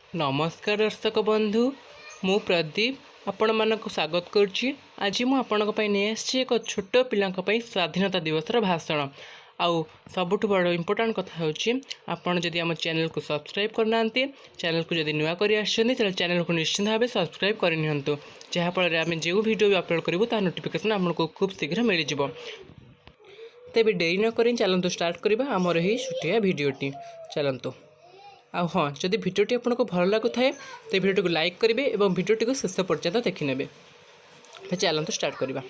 ନମସ୍କାର ଦର୍ଶକ ବନ୍ଧୁ, ମୁଁ ପ୍ରଦୀପ ଆପଣମାନଙ୍କୁ ସ୍ୱାଗତ କରୁଛି। ଆଜି ମୁଁ ଆପଣଙ୍କ ପାଇଁ ନେଇ ଆସିଛି ଏକ ଛୋଟ ପିଲାଙ୍କ ପାଇଁ ସ୍ୱାଧୀନତା ଦିବସର ଭାଷଣ। ଆଉ ସବୁଠୁ ବଡ଼ ଇମ୍ପୋର୍ଟାଣ୍ଟ କଥା ହେଉଛି, ଆପଣ ଯଦି ଆମ ଚ୍ୟାନେଲକୁ ସବସ୍କ୍ରାଇବ୍ କରିନାହାନ୍ତି, ଚ୍ୟାନେଲକୁ ଯଦି ନୂଆ କରି ଆସିଛନ୍ତି, ତାହେଲେ ଚ୍ୟାନେଲକୁ ନିଶ୍ଚିନ୍ତ ଭାବେ ସବସ୍କ୍ରାଇବ୍ କରିନିଅନ୍ତୁ, ଯାହାଫଳରେ ଆମେ ଯେଉଁ ଭିଡ଼ିଓ ବି ଅପଲୋଡ଼ କରିବୁ, ତାହା ନୋଟିଫିକେସନ୍ ଆପଣଙ୍କୁ ଖୁବ୍ ଶୀଘ୍ର ମିଳିଯିବ। ତେବେ ଡେରି ନକରି ଚାଲନ୍ତୁ ଷ୍ଟାର୍ଟ କରିବା ଆମର ଏହି ଛୋଟିଆ ଭିଡ଼ିଓଟି। ଚାଲନ୍ତୁ। ଆଉ ହଁ, ଯଦି ଭିଡ଼ିଓଟି ଆପଣଙ୍କୁ ଭଲ ଲାଗୁଥାଏ, ତେବେ ଭିଡ଼ିଓଟିକୁ ଲାଇକ୍ କରିବେ ଏବଂ ଭିଡ଼ିଓଟିକୁ ଶେଷ ପର୍ଯ୍ୟନ୍ତ ଦେଖିନେବେ। ତ ଚାଲନ୍ତୁ ଷ୍ଟାର୍ଟ କରିବା।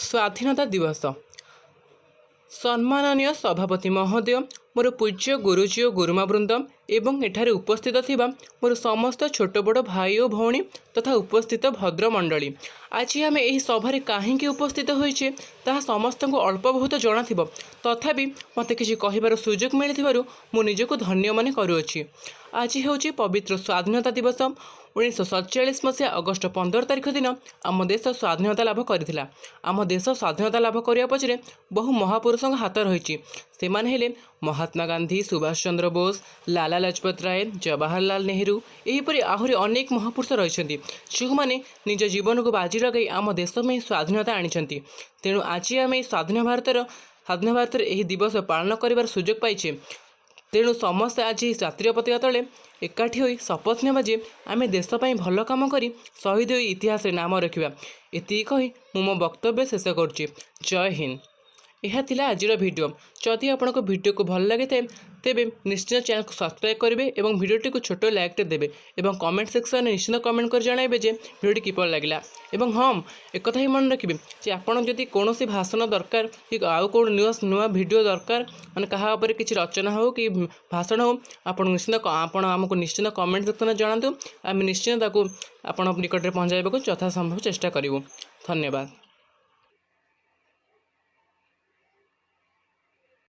ସ୍ୱାଧୀନତା ଦିବସ। ସମ୍ମାନନୀୟ ସଭାପତି ମହୋଦୟ, ମୋର ପୂଜ୍ୟ ଗୁରୁଜୀ ଓ ଗୁରୁମା ବୃନ୍ଦ ଏବଂ ଏଠାରେ ଉପସ୍ଥିତ ଥିବା ମୋର ସମସ୍ତ ଛୋଟ ବଡ଼ ଭାଇ ଓ ଭଉଣୀ ତଥା ଉପସ୍ଥିତ ଭଦ୍ରମଣ୍ଡଳୀ, ଆଜି ଆମେ ଏହି ସଭାରେ କାହିଁକି ଉପସ୍ଥିତ ହୋଇଛେ, ତାହା ସମସ୍ତଙ୍କୁ ଅଳ୍ପ ବହୁତ ଜଣାଥିବ। ତଥାପି ମୋତେ କିଛି କହିବାର ସୁଯୋଗ ମିଳିଥିବାରୁ ମୁଁ ନିଜକୁ ଧନ୍ୟ ମନେ କରୁଅଛି। ଆଜି ହେଉଛି ପବିତ୍ର ସ୍ୱାଧୀନତା ଦିବସ। 1947 ମସିହା ଅଗଷ୍ଟ 15 ତାରିଖ ଦିନ ଆମ ଦେଶ ସ୍ୱାଧୀନତା ଲାଭ କରିଥିଲା। ଆମ ଦେଶ ସ୍ୱାଧୀନତା ଲାଭ କରିବା ପଛରେ ବହୁ ମହାପୁରୁଷଙ୍କ ହାତ ରହିଛି। ସେମାନେ ହେଲେ ମହାତ୍ମା ଗାନ୍ଧୀ, ସୁଭାଷ ଚନ୍ଦ୍ର ବୋଷ, ଲାଲା ଲଜପତ ରାୟ, ଜବାହରଲାଲ ନେହେରୁ। ଏହିପରି ଆହୁରି ଅନେକ ମହାପୁରୁଷ ରହିଛନ୍ତି, ଯେଉଁମାନେ ନିଜ ଜୀବନକୁ ବାଜି ଲଗାଇ ଆମ ଦେଶ ପାଇଁ ସ୍ୱାଧୀନତା ଆଣିଛନ୍ତି। ତେଣୁ ଆଜି ଆମେ ଏହି ସ୍ୱାଧୀନ ଭାରତରେ ଏହି ଦିବସ ପାଳନ କରିବାର ସୁଯୋଗ ପାଇଛେ। ତେଣୁ ସମସ୍ତେ ଆଜି ଏହି ଜାତୀୟ ପତାକା ତଳେ ଏକାଠି ହୋଇ ଶପଥ ନେବା ଯେ ଆମେ ଦେଶ ପାଇଁ ଭଲ କାମ କରି ଶହୀଦ ହୋଇ ଇତିହାସରେ ନାମ ରଖିବା। ଏତିକି କହି ମୁଁ ମୋ ବକ୍ତବ୍ୟ ଶେଷ କରୁଛି। ଜୟ ହିନ୍ଦ। ଏହା ଥିଲା ଆଜିର ଭିଡ଼ିଓ। ଯଦି ଆପଣଙ୍କ ଭିଡ଼ିଓକୁ ଭଲ ଲାଗିଥାଏ, ତେବେ ନିଶ୍ଚିତ ଚ୍ୟାନେଲକୁ ସବସ୍କ୍ରାଇବ୍ କରିବେ ଏବଂ ଭିଡ଼ିଓଟିକୁ ଛୋଟ ଲାଇକ୍ଟେ ଦେବେ ଏବଂ କମେଣ୍ଟ ସେକ୍ସନରେ ନିଶ୍ଚିତ କମେଣ୍ଟ କରି ଜଣାଇବେ ଯେ ଭିଡ଼ିଓଟି କିପରି ଲାଗିଲା। ଏବଂ ହଁ, ଏକଥା ହିଁ ମନେ ରଖିବେ ଯେ ଆପଣ ଯଦି କୌଣସି ଭାଷଣ ଦରକାର କି ଆଉ କେଉଁ ନୂଆ ନୂଆ ଭିଡ଼ିଓ ଦରକାର, ମାନେ କାହା ଉପରେ କିଛି ରଚନା ହେଉ କି ଭାଷଣ ହେଉ, ଆପଣ ଆମକୁ ନିଶ୍ଚିତ କମେଣ୍ଟ ସେକ୍ସନରେ ଜଣାନ୍ତୁ। ଆମେ ନିଶ୍ଚିତ ତାକୁ ଆପଣଙ୍କ ନିକଟରେ ପହଞ୍ଚାଇବାକୁ ଯଥାସମ୍ଭବ ଚେଷ୍ଟା କରିବୁ। ଧନ୍ୟବାଦ।